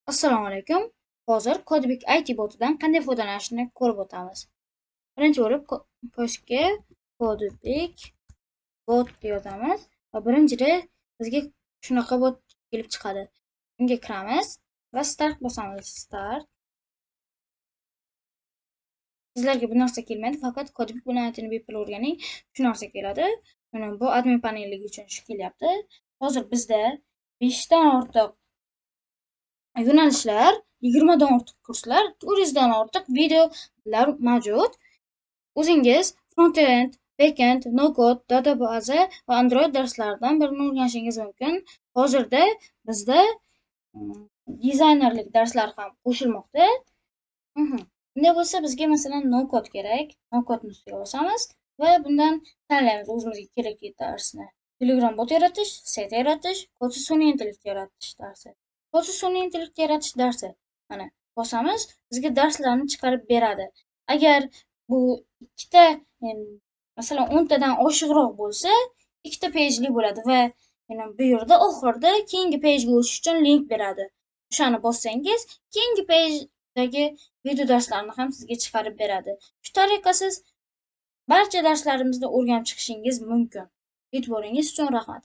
Assalomu alaykum. Hozir Kodbek IT botidan qanday foydalanishni ko'rib o'tamiz. Birinchi bo'lib поиск ga Kodbek bot yozamiz va birinchida bizga shunaqa bot kelib chiqadi. Unga kiramiz va Start bosamiz. Start. Sizlarga bu narsa kelmaydi, faqat Kodbek bilan ITni bepul o'rganing, shu narsa keladi. Mana bu admin panelligi uchun shu kelyapti. Hozir bizda 5 dan ortiq yo'nalishlar, 20 dan ortiq kurslar, 400 dan ortiq videolar mavjud. O'zingiz front-end, back-end, no-code, database va Android darslaridan birini o'rganishingiz mumkin. Hozirda bizda dizaynerlik darslari ham qo'shilmoqda. Unday bo'lsa, bizga, masalan, no-code kerak. No-code ustiga bosamiz va bundan tanlaymiz o'zimizga kerakli darsni. Telegram bot yaratish, sayt yaratish, kodsiz sun'iy intellekt yaratish darsi. Kodsiz sun'iy intellekt yaratish darsi. Mana, bosamiz, bizga darslarni chiqarib beradi. Agar bu ikkita, masalan, 10 tadan oshiqroq bo'lsa, ikkita pejli bo'ladi va yana bu yerda oxirida keyingi pejga o'tish uchun link beradi. O'shani bossangiz, keyingi pejdagi video darslarni ham sizga chiqarib beradi. Shu tariqa siz barcha darslarimizni o'rganib chiqishingiz mumkin. E'tiboringiz uchun rahmat.